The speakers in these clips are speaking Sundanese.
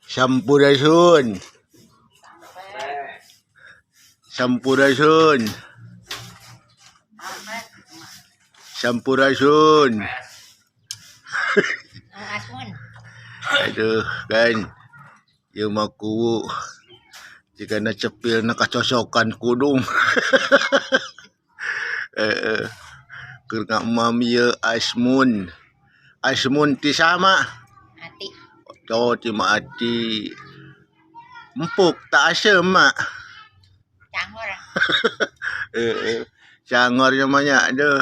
Sampurasun. Sampurasun. Sampurasun. Asun. Aduh kan. Ieu mah kuwu jigana cepilna kacocokan kudung. Heeh. Keur ngamam ieu Asmun. Asmun ti sama? Ati. Oh, ti Maati. Empuk tak asem mak. Cangor. Heeh. Cangor nya mah nya aduh.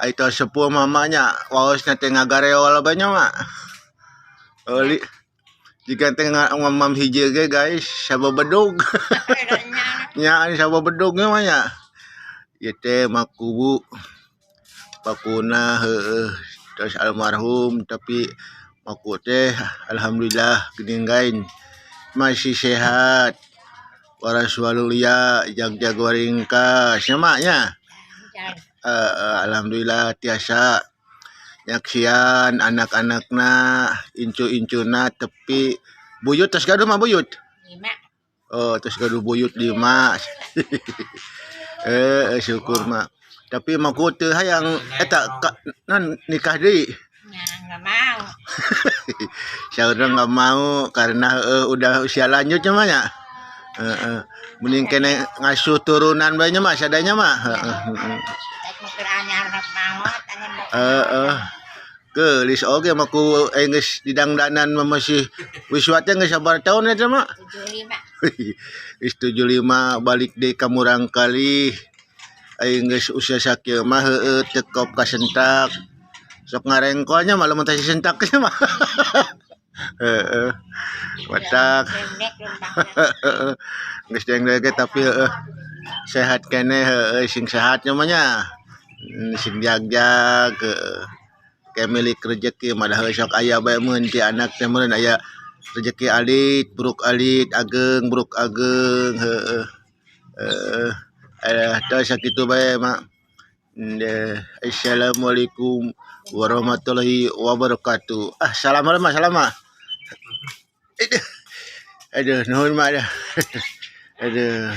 Ai tos sepuh mah nya waosna teh ngagareol bae nya mak. Oh, li jiga teh ngamam hiji ge guys sababedug. Nya sababedug nya mah nya. Ieu teh makubu pakuna heueuh tos almarhum tapi maku teh alhamdulillah geuning gain masih sehat. Waras walulia jag-jag waringkas nya mak nya. Alhamdulillah tiasa nyaksian anak-anakna incu-incuna tepi buyut tos gaduh mah buyut. 5. Oh, tos gaduh buyut 5. Syukur mak. Tapi maku teu hayang eta non nikah deui. Nya enggak mau. Saurna enggak mau karena udah usia lanjut nya mah nya. Heeh. Mending kene ngasuh turunan bae nya mah sadanya mah. Heeh. Heeh. Geulis oge mah ku geus didangdanan mah masih wiswa teh geus sabaraha taun eta mah? 75. Geus 75 balik deui ka murangkalih. Aing geus usia sakieu mah heueuh teu kop kasentak. Sok ngarengkol nya mah lamun teh sentak nya mah. Heeh. Matak. Geus dengdek ge tapi heueuh sehat keneh heueuh sing sehat nya mah nya. Sing jag-jag heueuh. Kayak milik rezeki mah dah sok aya bae mun ti anak teh meureun aya rezeki alit, buruk alit, ageng, buruk ageng heueuh. Heeh. Tos sakitu bae mak. Assalamualaikum warahmatullahi wabarakatuh. Ah, salam mak, salam mak. Aduh, nuhun mak dah. Aduh.